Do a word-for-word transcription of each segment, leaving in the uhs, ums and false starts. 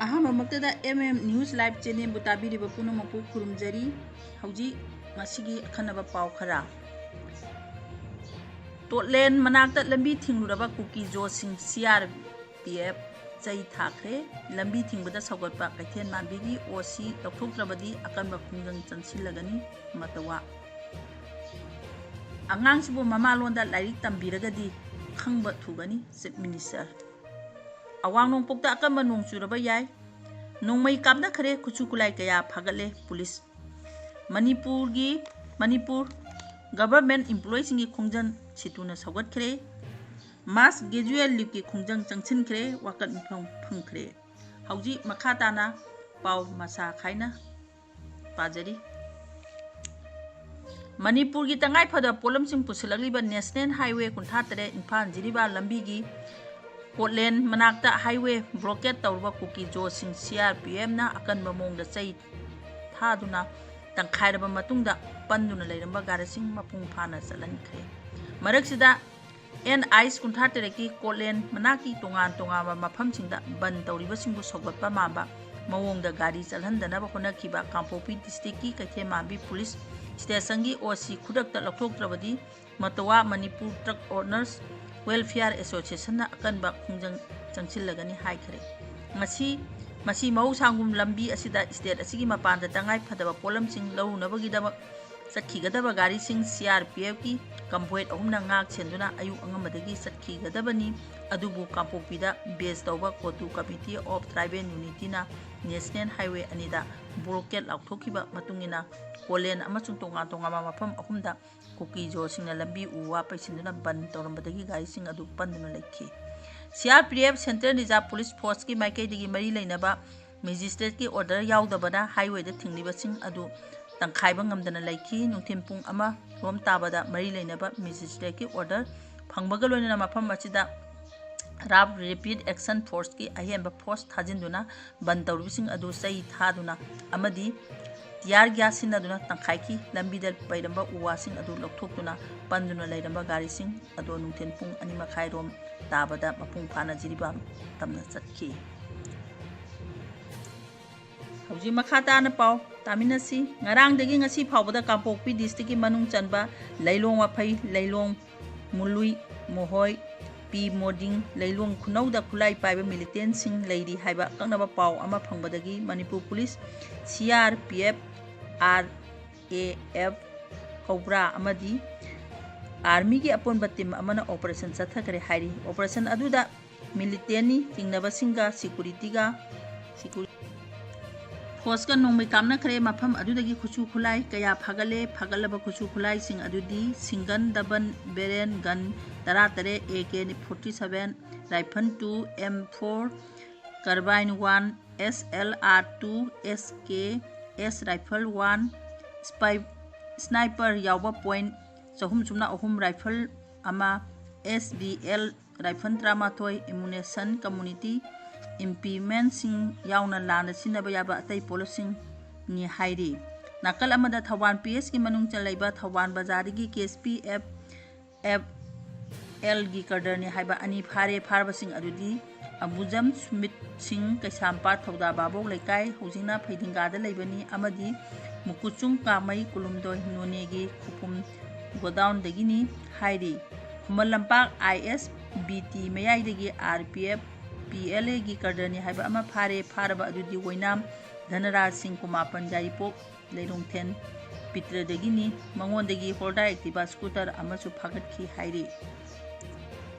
ꯑꯍꯥꯟꯕꯃꯛꯇꯗ M M News Live channelꯕꯨ ꯇꯥꯕꯤꯔꯤꯕ ꯄꯨꯝꯅꯃꯛꯄꯨ ꯈꯨꯔꯨꯝꯖꯔꯤ꯫ ꯍꯧꯖꯤꯛ ꯉꯁꯤꯒꯤ ꯑꯈꯟꯅꯕ ꯄꯥꯎ ꯈꯔ꯫ ꯇꯣꯠꯂꯦꯟ ꯃꯅꯥꯛꯇ ꯂꯝꯕꯤ ꯊꯤꯡꯂꯨꯔꯕ ꯀꯨꯀꯤ ꯖꯣꯁꯤꯡ C R P F ꯆꯩ ꯊꯥꯈ꯭ꯔꯦ꯫ ꯂꯝꯕꯤ ꯊꯤꯡꯕꯗ ꯁꯧꯒꯠꯄ ꯀꯩꯊꯦꯜ ꯃꯥꯟꯕꯤꯒꯤ O C ꯂꯧꯊꯣꯛꯇ꯭ꯔꯕꯗꯤ ꯑꯀꯟꯕ ꯈꯣꯡꯖꯪ ꯆꯪꯁꯤꯜꯂꯒꯅꯤ꯫ ꯃꯇꯋꯥ꯫ ꯑꯉꯥꯡꯁꯤꯕꯨ ꯃꯃꯥꯂꯣꯟꯗ ꯂꯥꯏꯔꯤꯛ ꯇꯝꯕꯤꯔꯒꯗꯤ ꯈꯪꯕ ꯊꯨꯒꯅꯤ꯫ Chief Minister꯫ ꯑꯋꯥꯡ ꯅꯣꯡꯄꯣꯛꯇ ꯑꯀꯟꯕ ꯅꯣꯡ ꯆꯨꯔꯕ ꯌꯥꯏ꯫ ꯅꯣꯡꯃꯩ ꯀꯥꯞꯅꯈ꯭ꯔꯦ꯫ ꯈꯨꯠꯁꯨ ꯈꯨꯠꯂꯥꯏ ꯀꯌꯥ ꯐꯥꯒꯠꯂꯦ꯫ ꯄꯨꯂꯤꯁ꯫ ꯃꯅꯤꯄꯨꯔꯒꯤ, ꯃꯅꯤꯄꯨꯔ government employeeꯁꯤꯡꯒꯤ ꯈꯣꯡꯖꯪ ꯁꯤꯇꯨꯅ ꯁꯧꯒꯠꯈ꯭ꯔꯦ꯫ Mass casual leaveꯀꯤ ꯈꯣꯡꯖꯪ ꯆꯪꯁꯤꯟꯈ꯭ꯔꯦ꯫ ꯋꯥꯀꯠ ꯃꯤꯐꯝ ꯐꯪꯈ꯭ꯔꯦ꯫ ꯍꯧꯖꯤꯛ ꯃꯈꯥ ꯇꯥꯅ ꯄꯥꯎ ꯃꯁꯥ ꯈꯥꯏꯅ ꯄꯥꯖꯔꯤ꯫ ꯃꯅꯤꯄꯨꯔꯒꯤ ꯇꯉꯥꯏ ꯐꯗꯕ ꯄꯣꯠꯂꯝꯁꯤꯡ ꯄꯨꯁꯤꯜꯂꯛꯂꯤꯕ National Highway ꯀꯨꯟꯊ꯭ꯔꯥ ꯇꯔꯦꯠ ꯏꯝꯐꯥꯜ ꯖꯤꯔꯤꯕꯥꯝ ꯂꯝꯕꯤꯒꯤ ꯀꯣꯠꯂꯦꯟ ꯃꯅꯥꯛꯇ highway blockade ꯇꯧꯔꯨꯕ ꯀꯨꯀꯤ ꯖꯣꯁꯤꯡ C R P Fꯅ ꯑꯀꯟꯕ ꯃꯑꯣꯡꯗ ꯆꯩ ꯊꯥꯗꯨꯅ ꯇꯪꯈꯥꯏꯔꯕ ꯃꯇꯨꯡꯗ ꯄꯟꯗꯨꯅ ꯂꯩꯔꯝꯕ ꯒꯥꯔꯤꯁꯤꯡ ꯃꯄꯨꯡ ꯐꯥꯅ ꯆꯠꯍꯟꯈ꯭ꯔꯦ꯫ ꯃꯔꯛꯁꯤꯗ N H ꯀꯨꯟꯊ꯭ꯔꯥ ꯇꯔꯦꯠꯀꯤ ꯀꯣꯠꯂꯦꯟ ꯃꯅꯥꯛꯀꯤ ꯇꯣꯉꯥꯟ ꯇꯣꯉꯥꯟꯕ ꯃꯐꯝꯁꯤꯡꯗ ꯕꯟ ꯇꯧꯔꯤꯕꯁꯤꯡꯕꯨ ꯁꯧꯒꯠꯄ ꯃꯥꯟꯕ ꯃꯑꯣꯡꯗ ꯒꯥꯔꯤ ꯆꯠꯍꯟꯗꯅꯕ ꯍꯣꯠꯅꯈꯤꯕ ꯀꯥꯡꯄꯣꯛꯄꯤ districtꯀꯤ ꯀꯩꯊꯦꯜ ꯃꯥꯟꯕꯤ ꯄꯨꯂꯤꯁ stationꯒꯤ O C ꯈꯨꯗꯛꯇ ꯂꯧꯊꯣꯛꯇ꯭ꯔꯕꯗꯤ ꯃꯇꯋꯥ ꯃꯅꯤꯄꯨꯔ Truck Owners Welfare Associationꯅ ꯑꯀꯟꯕ ꯈꯣꯡꯖꯪ ꯆꯪꯁꯤꯜꯂꯒꯅꯤ ꯍꯥꯏꯈ꯭ꯔꯦ꯫ ꯉꯁꯤ, ꯃꯁꯤ ꯃꯍꯧꯁꯥꯒꯨꯝ ꯂꯝꯕꯤ ꯑꯁꯤꯗ state ꯑꯁꯤꯒꯤ ꯃꯄꯥꯟꯗ ꯇꯉꯥꯏ ꯐꯗꯕ ꯄꯣꯠꯂꯝꯁꯤꯡ ꯂꯧꯔꯨꯅꯕꯒꯤꯗꯃꯛ ꯆꯠꯈꯤꯒꯗꯕ ꯒꯥꯔꯤꯁꯤꯡ C R P Fꯀꯤ convoy ꯑꯍꯨꯝꯅ ꯉꯥꯛ ꯁꯦꯟꯗꯨꯅ ꯑꯌꯨꯛ ꯑꯉꯟꯕꯗꯒꯤ ꯆꯠꯈꯤꯒꯗꯕꯅꯤ꯫ ꯑꯗꯨꯕꯨ ꯀꯥꯡꯄꯣꯛꯄꯤꯗ base ꯇꯧꯕ COTU Committee of Tribal Unityꯅ National Highway ꯑꯅꯤꯗ blockade ꯂꯥꯎꯊꯣꯛꯈꯤꯕ ꯃꯇꯨꯡ ꯏꯟꯅ ꯀꯣꯂꯦꯟ ꯑꯃꯁꯨꯡ ꯇꯣꯉꯥꯟ ꯇꯣꯉꯥꯟꯕ ꯃꯐꯝ ꯑꯍꯨꯝꯗ ꯀꯨꯀꯤ ꯖꯣꯁꯤꯡꯅ ꯂꯝꯕꯤ ꯎ ꯋꯥ ꯄꯩꯁꯤꯟꯗꯨꯅ ꯕꯟ ꯇꯧꯔꯝꯕꯗꯒꯤ ꯒꯥꯔꯤꯁꯤꯡ ꯑꯗꯨ ꯄꯟꯗꯨꯅ ꯂꯩꯈꯤ꯫ C R P F, Central Reserve Police Forceꯀꯤ ꯃꯥꯏꯀꯩꯗꯒꯤ ꯃꯔꯤ ꯂꯩꯅꯕ magistrateꯀꯤ order ꯌꯥꯎꯗꯕꯅ highwayꯗ ꯊꯤꯡꯂꯤꯕꯁꯤꯡ ꯑꯗꯨ ꯇꯪꯈꯥꯏꯕ ꯉꯝꯗꯅ ꯂꯩꯈꯤ꯫ ꯅꯨꯡꯊꯤꯜ ꯄꯨꯡ ꯑꯃ ꯔꯣꯝ ꯇꯥꯕꯗ ꯃꯔꯤ ꯂꯩꯅꯕ magistrateꯀꯤ order ꯐꯪꯕꯒ ꯂꯣꯏꯅꯅ ꯃꯐꯝ ꯑꯁꯤꯗ Rapid Action Forceꯀꯤ ꯑꯍꯦꯟꯕ force ꯊꯥꯖꯤꯟꯗꯨꯅ ꯕꯟ ꯇꯧꯔꯤꯕꯁꯤꯡ ꯑꯗꯨ ꯆꯩ ꯊꯥꯗꯨꯅ ꯑꯃꯗꯤ tear gas ꯁꯤꯖꯤꯟꯅꯗꯨꯅ ꯇꯪꯈꯥꯏꯈꯤ꯫ ꯂꯝꯕꯤꯗ ꯄꯩꯔꯝꯕ ꯎ ꯋꯥꯁꯤꯡ ꯑꯗꯨ ꯂꯧꯊꯣꯛꯇꯨꯅ ꯄꯟꯗꯨꯅ ꯂꯩꯔꯝꯕ ꯒꯥꯔꯤꯁꯤꯡ ꯑꯗꯣ ꯅꯨꯡꯊꯤꯜ ꯄꯨꯡ ꯑꯅꯤ ꯃꯈꯥꯏ ꯔꯣꯝ ꯇꯥꯕꯗ ꯃꯄꯨꯡ ꯐꯥꯅ ꯖꯤꯔꯤꯕꯥꯝ ꯇꯝꯅ ꯆꯠꯈꯤ꯫ ꯍꯧꯖꯤꯛ ꯃꯈꯥ ꯇꯥꯅ ꯄꯥꯎ ꯇꯥꯃꯤꯟꯅꯁꯤ꯫ ꯉꯔꯥꯡꯗꯒꯤ ꯉꯁꯤ ꯐꯥꯎꯕꯗ ꯀꯥꯡꯄꯣꯛꯄꯤ districtꯀꯤ ꯃꯅꯨꯡ ꯆꯟꯕ ꯂꯩꯂꯣꯡ ꯋꯥꯐꯩ, ꯂꯩꯂꯣꯡ, ꯃꯨꯂꯨꯏ, ꯃꯣꯍꯣꯏ, ꯄꯤ ꯃꯣꯗꯤꯡ, ꯂꯩꯂꯣꯡ ꯈꯨꯅꯧꯗ ꯈꯨꯠꯂꯥꯏ ꯄꯥꯏꯕ militantꯁꯤꯡ ꯂꯩꯔꯤ ꯍꯥꯏꯕ ꯑꯀꯛꯅꯕ ꯄꯥꯎ ꯑꯃ ꯐꯪꯕꯗꯒꯤ Manipur police, C R P F, R A F, cobra ꯑꯃꯗꯤ Armyꯒꯤ ꯑꯄꯨꯟꯕ team ꯑꯃꯅ operation ꯆꯠꯊꯈ꯭ꯔꯦ ꯍꯥꯏꯔꯤ꯫ Operation ꯑꯗꯨꯗ militantꯅꯤ ꯆꯤꯡꯅꯕꯁꯤꯡꯒ securityꯒ, security forceꯀ ꯅꯣꯡꯃꯩ ꯀꯥꯞꯅꯈ꯭ꯔꯦ꯫ ꯃꯐꯝ ꯑꯗꯨꯗꯒꯤ ꯈꯨꯠꯁꯨ ꯈꯨꯠꯂꯥꯏ ꯀꯌꯥ ꯐꯥꯒꯠꯂꯦ꯫ ꯐꯥꯒꯠꯂꯕ ꯈꯨꯠꯁꯨ ꯈꯨꯠꯂꯥꯏꯁꯤꯡ ꯑꯗꯨꯗꯤ single double barrel gun ꯇꯔꯥꯇꯔꯦꯠ, A K forty seven, rifle two, M four, carbine one, S L R two, S K S rifle one, spy-, sniper ꯌꯥꯎꯕ point ꯆꯍꯨꯝ ꯁꯨꯞꯅ ꯑꯍꯨꯝ rifle ꯑꯃ, S B L rifle ꯇꯔꯥꯃꯥꯊꯣꯏ, ammunition, community implementꯁꯤꯡ ꯌꯥꯎꯅ ꯂꯥꯟꯗ ꯁꯤꯖꯤꯟꯅꯕ ꯌꯥꯕ ꯑꯇꯩ ꯄꯣꯠꯂꯝꯁꯤꯡꯅꯤ ꯍꯥꯏꯔꯤ꯫ ꯅꯥꯀꯜ ꯑꯃꯗ ꯊꯧꯕꯥꯜ P Sꯀꯤ ꯃꯅꯨꯡ ꯆꯜꯂꯛꯏꯕ ꯊꯧꯕꯥꯜ ꯕꯖꯥꯔꯗꯒꯤ K S P F F Lꯒꯤ cadreꯅꯤ ꯍꯥꯏꯕ ꯑꯅꯤ ꯐꯥꯔꯦ꯫ ꯐꯥꯔꯕꯁꯤꯡ ꯑꯗꯨꯗꯤ ꯑꯕꯨꯖꯝ ꯁꯨꯃꯤꯠ ꯁꯤꯡ, ꯀꯩꯁꯥꯝꯄꯥꯠ ꯊꯧꯗꯥ ꯚꯥꯕꯣꯛ ꯂꯩꯀꯥꯏ, ꯍꯧꯖꯤꯛꯅ ꯐꯩꯗꯤꯡꯒꯥꯗ ꯂꯩꯕꯅꯤ, ꯑꯃꯗꯤ ꯃꯨꯀꯨꯆꯨꯡ ꯀꯥꯃꯩ, ꯀꯨꯂꯨꯝꯗꯣꯏ, ꯅꯣꯅꯦꯒꯤ ꯈꯨꯄꯨꯝ godownꯗꯒꯤꯅꯤ ꯍꯥꯏꯔꯤ꯫ Khuman Lampak I S B T ꯃꯌꯥꯏꯗꯒꯤ R P F P L Aꯒꯤ cadreꯅꯤ ꯍꯥꯏꯕ ꯑꯃ ꯐꯥꯔꯦ꯫ ꯐꯥꯔꯕ ꯑꯗꯨꯗꯤ ꯑꯣꯏꯅꯥꯝ ꯙꯅꯔꯥꯖ ꯁꯤꯡ, ꯀꯨꯃꯥꯄꯟ, ꯌꯥꯏꯔꯤꯄꯣꯛ ꯂꯩꯔꯣꯡꯊꯦꯟ ꯄꯤꯇ꯭ꯔꯗꯒꯤꯅꯤ꯫ ꯃꯉꯣꯟꯗꯒꯤ Honda Activa scooter ꯑꯃꯁꯨ ꯐꯥꯒꯠꯈꯤ ꯍꯥꯏꯔꯤ꯫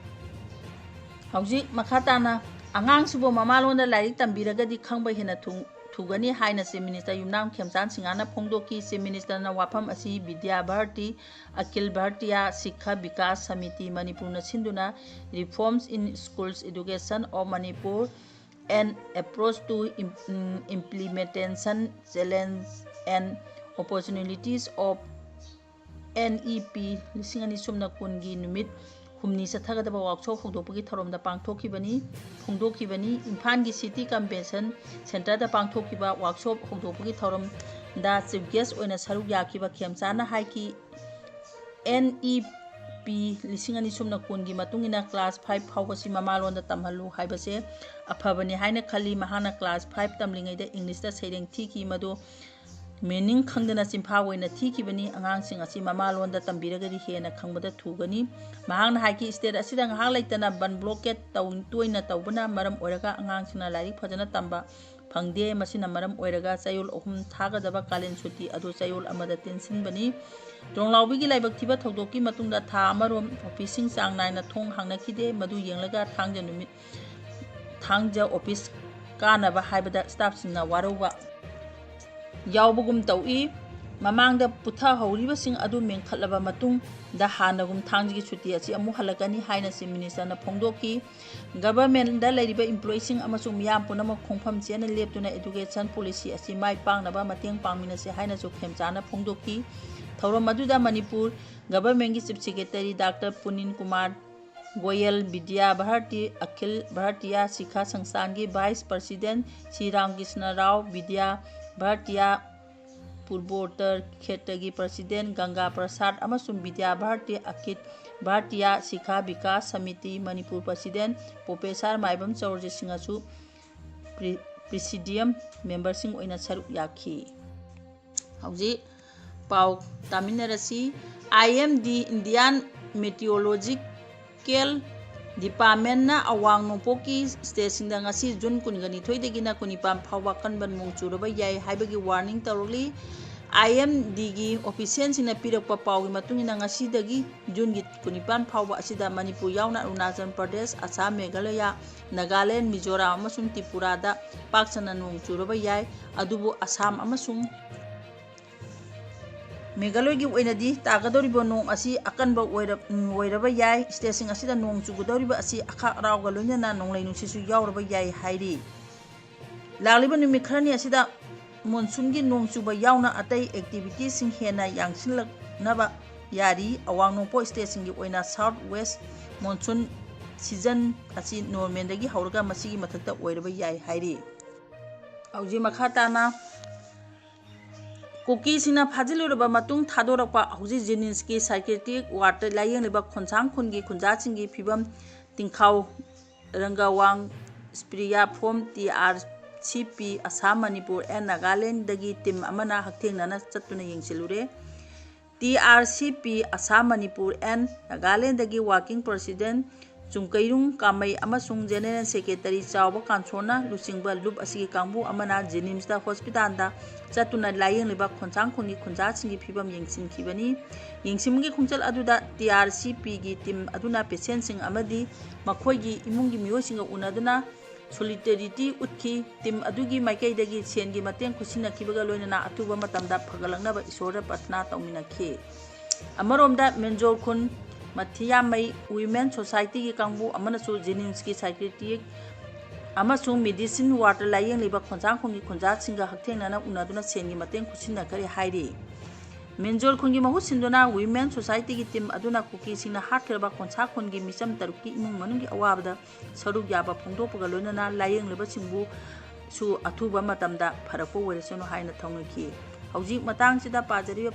ꯍꯧꯖꯤꯛ ꯃꯈꯥ ꯇꯥꯅ, ꯑꯉꯥꯡꯁꯤꯕꯨ ꯃꯃꯥꯂꯣꯟꯗ ꯂꯥꯏꯔꯤꯛ ꯇꯝꯕꯤꯔꯒꯗꯤ ꯈꯪꯕ ꯍꯦꯟꯅ ꯊꯨ-, ꯊꯨꯒꯅꯤ ꯍꯥꯏꯅ Chief Minister ꯌꯨꯝꯅꯥꯝ ꯈꯦꯝꯆꯥꯟ ꯁꯤꯡꯍꯥꯅ ꯐꯣꯡꯗꯣꯛꯈꯤ꯫ Chief Ministerꯅ ꯋꯥꯐꯝ ꯑꯁꯤ ꯕꯤꯗ꯭ꯌꯥ ꯚꯥꯔꯇꯤ, ꯑꯈꯤꯜ ꯚꯥꯔꯇꯤꯌꯥ ꯁꯤꯛꯈꯥ ꯕꯤꯀꯥꯁ ꯁꯃꯤꯇꯤ ꯃꯅꯤꯄꯨꯔꯅ ꯁꯤꯟꯗꯨꯅ Reforms in Schools Education of Manipur, An Approach to Im-, Implementation, Challenge and Opportunities of N E P ꯂꯤꯁꯤꯡ ꯑꯅꯤ ꯁꯨꯞꯅ ꯀꯨꯟꯒꯤ ꯅꯨꯃꯤꯠ ꯍꯨꯝꯅꯤ ꯆꯠꯊꯒꯗꯕ workshop ꯍꯧꯗꯣꯛꯄꯒꯤ ꯊꯧꯔꯝꯗ ꯄꯥꯡꯊꯣꯛꯈꯤꯕꯅꯤ, ꯐꯣꯡꯗꯣꯛꯈꯤꯕꯅꯤ꯫ ꯏꯝꯐꯥꯜꯒꯤ City Convention Centreꯗ ꯄꯥꯡꯊꯣꯛꯈꯤꯕ workshop ꯍꯧꯗꯣꯛꯄꯒꯤ ꯊꯧꯔꯝꯗ Chief Guest ꯑꯣꯏꯅ ꯁꯔꯨꯛ ꯌꯥꯈꯤꯕ ꯈꯦꯝꯆꯥꯟꯅ ꯍꯥꯏꯈꯤ, N E ꯄꯤ ꯂꯤꯁꯤꯡ ꯑꯅꯤ ꯁꯨꯞꯅ ꯀꯨꯟꯒꯤ ꯃꯇꯨꯡ ꯏꯟꯅ class five ꯐꯥꯎꯕꯁꯤ ꯃꯃꯥꯂꯣꯟꯗ ꯇꯝꯍꯜꯂꯨ ꯍꯥꯏꯕꯁꯦ ꯑꯐꯕꯅꯤ ꯍꯥꯏꯅ ꯈꯜꯂꯤ꯫ ꯃꯍꯥꯛꯅ class five ꯇꯝꯂꯤꯉꯩꯗ English ꯇ ꯁꯩꯔꯦꯡ ꯊꯤꯈꯤ, ꯃꯗꯨ meaning ꯈꯪꯗꯅ ꯆꯤꯟꯐꯥ ꯑꯣꯏꯅ ꯊꯤꯈꯤꯕꯅꯤ꯫ ꯑꯉꯥꯡꯁꯤꯡ ꯑꯁꯤ ꯃꯃꯥꯂꯣꯟꯗ ꯇꯝꯕꯤꯔꯒꯗꯤ ꯍꯦꯟꯅ ꯈꯪꯕꯗ ꯊꯨꯒꯅꯤ꯫ ꯃꯍꯥꯛꯅ ꯍꯥꯏꯈꯤ, state ꯑꯁꯤꯗ ꯉꯥꯏꯍꯥꯛ ꯂꯩꯇꯅ ꯕꯟ blockade ꯇꯧ-, ꯇꯣꯏꯅ ꯇꯧꯕꯅ ꯃꯔꯝ ꯑꯣꯏꯔꯒ ꯑꯉꯥꯡꯁꯤꯡꯅ ꯂꯥꯏꯔꯤꯛ ꯐꯖꯅ ꯇꯝꯕ ꯐꯪꯗꯦ꯫ ꯃꯁꯤꯅ ꯃꯔꯝ ꯑꯣꯏꯔꯒ ꯆꯌꯣꯜ ꯑꯍꯨꯝ ꯊꯥꯒꯗꯕ ꯀꯥꯂꯦꯟ ꯁꯨꯇꯤ ꯑꯗꯨ ꯆꯌꯣꯜ ꯑꯃꯗ ꯇꯦꯟꯁꯤꯟꯕꯅꯤ꯫ ꯇꯣꯡꯂꯥꯎꯕꯤꯒꯤ ꯂꯥꯏꯕꯛ ꯊꯤꯕ ꯊꯧꯗꯣꯛꯀꯤ ꯃꯇꯨꯡꯗ ꯊꯥ ꯑꯃꯔꯣꯝ office ꯁꯤꯡ ꯆꯥꯡ ꯅꯥꯏꯅ ꯊꯣꯡ ꯍꯥꯡꯅꯈꯤꯗꯦ꯫ ꯃꯗꯨ ꯌꯦꯡꯂꯒ ꯊꯥꯡꯖ ꯅꯨꯃꯤꯠ, ꯊꯥꯡꯖ office ꯀꯥꯅꯕ ꯍꯥꯏꯕꯗ staff ꯁꯤꯡꯅ ꯋꯥꯔꯧꯕ ꯌꯥꯎꯕꯒꯨꯝ ꯇꯧꯏ꯫ ꯃꯃꯥꯡꯗ ꯄꯨꯊꯍꯧꯔꯤꯕꯁꯤꯡ ꯑꯗꯨ ꯃꯦꯟꯈꯠꯂꯕ ꯃꯇꯨꯡꯗ ꯍꯥꯟꯅꯒꯨꯝ ꯊꯥꯡꯖꯒꯤ ꯁꯨꯇꯤ ꯑꯁꯤ ꯑꯃꯨꯛ ꯍꯜꯂꯛꯀꯅꯤ ꯍꯥꯏꯅ Chief Minister ꯅ ꯐꯣꯡꯗꯣꯛꯈꯤ꯫ Government ꯗ ꯂꯩꯔꯤꯕ employee ꯁꯤꯡ ꯑꯃꯁꯨꯡ ꯃꯤꯌꯥꯝ ꯄꯨꯝꯅꯃꯛ ꯈꯣꯡꯐꯝ ꯆꯦꯟꯅ ꯂꯦꯞꯇꯨꯅ education policy ꯑꯁꯤ ꯃꯥꯏ ꯄꯥꯛꯅꯕ ꯃꯇꯦꯡ ꯄꯥꯡꯃꯤꯟꯅꯁꯤ ꯍꯥꯏꯅꯁꯨ ꯈꯦꯝꯆꯥꯅ ꯐꯣꯡꯗꯣꯛꯈꯤ꯫ ꯊꯧꯔꯝ ꯑꯗꯨꯗ ꯃꯅꯤꯄꯨꯔ Government ꯀꯤ Chief Secretary Doctor ꯄꯨꯅꯤꯟ Kumar Goyal, ꯕꯤꯗ꯭ꯌꯥ ꯚꯥꯔꯇꯤ ꯑꯈꯤꯜ ꯚꯥꯔꯇꯤꯌꯥ ꯁꯤꯈꯥ ꯁꯪꯁꯊꯥꯟꯒꯤ Vice President ꯁꯤ ꯔꯥꯃꯀ꯭ꯔꯤꯁꯅ ꯔꯥꯎ, ꯕꯤꯗ꯭ꯌꯥ ꯚꯥꯔꯇꯤꯌꯥ ꯄꯨꯔꯕꯣꯠꯇꯔ ꯈꯦꯇ꯭ꯔꯒꯤ President ꯒꯪꯒꯥ ꯄ꯭ꯔꯁꯥꯗ ꯑꯃꯁꯨꯡ ꯕꯤꯗ꯭ꯌꯥ ꯚꯥꯔꯇꯤ ꯑꯈꯤꯜ ꯚꯥꯔꯇꯤꯌꯥ ꯁꯤꯈꯥ ꯕꯤꯀꯥꯁ ꯁꯃꯤꯇꯤ ꯃꯅꯤꯄꯨꯔ President Professor ꯃꯥꯏꯕꯝ ꯆꯧꯔꯖꯤꯠ ꯁꯤꯡꯍꯁꯨ pre-, Presidium member ꯁꯤꯡ ꯑꯣꯏꯅ ꯁꯔꯨꯛ ꯌꯥꯈꯤ꯫ ꯍꯧꯖꯤꯛ ꯄꯥꯎ ꯇꯥꯃꯤꯟꯅꯔꯁꯤ꯫ I M D, Indian Meteorological Department ꯅ ꯑꯋꯥꯡ ꯅꯣꯡꯄꯣꯛꯀꯤ state ꯁꯤꯡꯗ ꯉꯁꯤ June ꯀꯨꯟꯒ ꯅꯤꯊꯣꯏꯗꯒꯤꯅ ꯀꯨꯟꯅꯤꯄꯥꯟ ꯐꯥꯎꯕ ꯑꯀꯟꯕ ꯅꯣꯡ ꯆꯨꯔꯕ ꯌꯥꯏ ꯍꯥꯏꯕꯒꯤ warning ꯇꯧꯔꯛꯂꯤ꯫ I M D ꯒꯤ official ꯁꯤꯡꯅ ꯄꯤꯔꯛꯄ ꯄꯥꯎꯒꯤ ꯃꯇꯨꯡ ꯏꯟꯅ ꯉꯁꯤꯗꯒꯤ June ꯒꯤ ꯀꯨꯟꯅꯤꯄꯥꯟ ꯐꯥꯎꯕ ꯑꯁꯤꯗ ꯃꯅꯤꯄꯨꯔ ꯌꯥꯎꯅ ꯑꯔꯨꯅꯥꯆꯜ ꯄ꯭ꯔꯗꯦꯁ, ꯑꯁꯥꯝ, ꯃꯦꯘꯥꯂꯌꯥ, ꯅꯥꯒꯥꯂꯦꯟ, ꯃꯤꯖꯣꯔꯥꯝ ꯑꯃꯁꯨꯡ ꯇ꯭ꯔꯤꯄꯨꯔꯥꯗ ꯄꯥꯛ ꯁꯟꯅ ꯅꯣꯡ ꯆꯨꯔꯕ ꯌꯥꯏ꯫ ꯑꯗꯨꯕꯨ ꯑꯁꯥꯝ ꯑꯃꯁꯨꯡ ꯃꯦꯘꯥꯂꯌꯒꯤ ꯑꯣꯏꯅꯗꯤ ꯇꯥꯒꯗꯧꯔꯤꯕ ꯅꯣꯡ ꯑꯁꯤ ꯑꯀꯟꯕ ꯑꯣꯏꯔ-, ꯑꯣꯏꯔꯕ ꯌꯥꯏ꯫ State ꯁꯤꯡ ꯑꯁꯤꯗ ꯅꯣꯡ ꯆꯨꯒꯗꯧꯔꯤꯕ ꯑꯁꯤ ꯑꯈꯥꯛ ꯑꯔꯥꯎꯒ ꯂꯣꯏꯅꯅ ꯅꯣꯡꯂꯩ ꯅꯨꯡꯁꯤꯠꯁꯨ ꯌꯥꯎꯔꯕ ꯌꯥꯏ ꯍꯥꯏꯔꯤ꯫ ꯂꯥꯛꯂꯤꯕ ꯅꯨꯃꯤꯠ ꯈꯔꯅꯤ ꯑꯁꯤꯗ monsoon ꯒꯤ ꯅꯣꯡ ꯆꯨꯕ ꯌꯥꯎꯅ ꯑꯇꯩ activity ꯁꯤꯡ ꯍꯦꯟꯅ ꯌꯥꯡꯁꯤꯜꯂꯛꯅꯕ ꯌꯥꯔꯤ꯫ ꯑꯋꯥꯡ ꯅꯣꯡꯄꯣꯛ state ꯁꯤꯡꯒꯤ ꯑꯣꯏꯅ south west monsoon season ꯑꯁꯤ normal ꯗꯒꯤ ꯍꯧꯔꯒ ꯃꯁꯤꯒꯤ ꯃꯊꯛꯇ ꯑꯣꯏꯔꯕ ꯌꯥꯏ ꯍꯥꯏꯔꯤ꯫ ꯍꯧꯖꯤꯛ ꯃꯈꯥ ꯇꯥꯅ ꯀꯨꯀꯤꯁꯤꯡꯅ ꯐꯥꯖꯤꯜꯂꯨꯔꯕ ꯃꯇꯨꯡ ꯊꯥꯗꯣꯔꯛꯄ ꯍꯧꯖꯤꯛ JNIMSꯀꯤ psychiatric wardꯇ ꯂꯥꯌꯦꯡꯂꯤꯕ ꯈꯣꯟꯁꯥꯡ ꯈꯨꯟꯒꯤ ꯈꯨꯟꯖꯥꯁꯤꯡꯒꯤ ꯐꯤꯕꯝ꯫ Tingkhao Rangwang Supriya from TRCP Assam, Manipur and Nagalandꯗꯒꯤ team ꯑꯃꯅ ꯍꯛꯊꯦꯡꯅꯅ ꯆꯠꯇꯨꯅ ꯌꯦꯡꯁꯤꯜꯂꯨꯔꯦ꯫ TRCP Assam, Manipur and Nagalandꯗꯒꯤ working president ꯆꯨꯡꯀꯩꯔꯨꯡ ꯀꯥꯃꯩ ꯑꯃꯁꯨꯡ general secretary ꯆꯥꯎꯕ ꯀꯥꯟꯁꯣꯟꯅ ꯂꯨꯆꯤꯡꯕ ꯂꯨꯞ ꯑꯁꯤꯒꯤ ꯀꯥꯡꯕꯨ ꯑꯃꯅ JNIMSꯇ hospitalꯗ ꯆꯠꯇꯨꯅ ꯂꯥꯌꯦꯡꯂꯤꯕ ꯈꯣꯟꯁꯥꯡ ꯈꯨꯟꯒꯤ ꯈꯨꯟꯖꯥꯁꯤꯡꯒꯤ ꯐꯤꯕꯝ ꯌꯦꯡꯁꯤꯟꯈꯤꯕꯅꯤ꯫ ꯌꯦꯡꯁꯤꯟꯕꯒꯤ ꯈꯣꯡꯆꯠ ꯑꯗꯨꯗ TRCPꯒꯤ team ꯑꯗꯨꯅ patientꯁꯤꯡ ꯑꯃꯗꯤ ꯃꯈꯣꯏꯒꯤ ꯏꯃꯨꯡꯒꯤ ꯃꯤꯑꯣꯏꯁꯤꯡꯒ ꯎꯅꯗꯨꯅ solidarity ꯎꯠꯈꯤ꯫ Team ꯑꯗꯨꯒꯤ ꯃꯥꯏꯀꯩꯗꯒꯤ ꯁꯦꯟꯒꯤ ꯃꯇꯦꯡ ꯈꯨꯠꯁꯤꯟꯅꯈꯤꯕꯒ ꯂꯣꯏꯅꯅ ꯑꯊꯨꯕ ꯃꯇꯝꯗ ꯐꯒꯠꯂꯛꯅꯕ ꯏꯁꯣꯔꯗ ꯄ꯭ꯔꯊꯅꯥ ꯇꯧꯃꯤꯟꯅꯈꯤ꯫ ꯑꯃꯔꯣꯝꯗ ꯃꯦꯟꯖꯣꯜ ꯈꯨꯟ ꯃꯊꯤꯌꯥꯃꯩ Women Societyꯒꯤ ꯀꯥꯡꯕꯨ ꯑꯃꯅꯁꯨ JNIMSꯀꯤ psychiatric ꯑꯃꯁꯨꯡ medicine wardꯇ ꯂꯥꯌꯦꯡꯂꯤꯕ ꯈꯣꯟꯁꯥꯡ ꯈꯨꯟꯒꯤ ꯈꯨꯟꯖꯥꯁꯤꯡꯒ ꯍꯛꯊꯦꯡꯅꯅ ꯎꯅꯗꯨꯅ ꯁꯦꯟꯒꯤ ꯃꯇꯦꯡ ꯈꯨꯠꯁꯤꯟꯅꯈꯔꯦ ꯍꯥꯏꯔꯤ꯫ ꯃꯦꯟꯖꯣꯜ ꯈꯨꯟꯒꯤ ꯃꯍꯨꯠ ꯁꯤꯟꯗꯨꯅ Women Societyꯒꯤ team ꯑꯗꯨꯅ ꯀꯨꯀꯤꯁꯤꯡꯅ ꯍꯥꯠꯈ꯭ꯔꯕ ꯈꯣꯟꯁꯥꯡ ꯈꯨꯟꯒꯤ ꯃꯤꯆꯝ ꯇꯔꯨꯛꯀꯤ ꯏꯃꯨꯡ ꯃꯅꯨꯡꯒꯤ ꯑꯋꯥꯕꯗ ꯁꯔꯨꯛ ꯌꯥꯕ ꯐꯣꯡꯗꯣꯛꯄꯒ ꯂꯣꯏꯅꯅ ꯂꯥꯌꯦꯡꯂꯤꯕꯁꯤꯡꯕꯨꯁꯨ ꯑꯊꯨꯕ ꯃꯇꯝꯗ ꯐꯔꯛꯄ ꯑꯣꯏꯔꯁꯅꯨ ꯍꯥꯏꯅ ꯊꯧꯅꯤꯈꯤ꯫ ꯍꯧꯖꯤꯛ ꯃꯇꯥꯡꯁꯤꯗ ꯄꯥꯖꯔꯤꯕ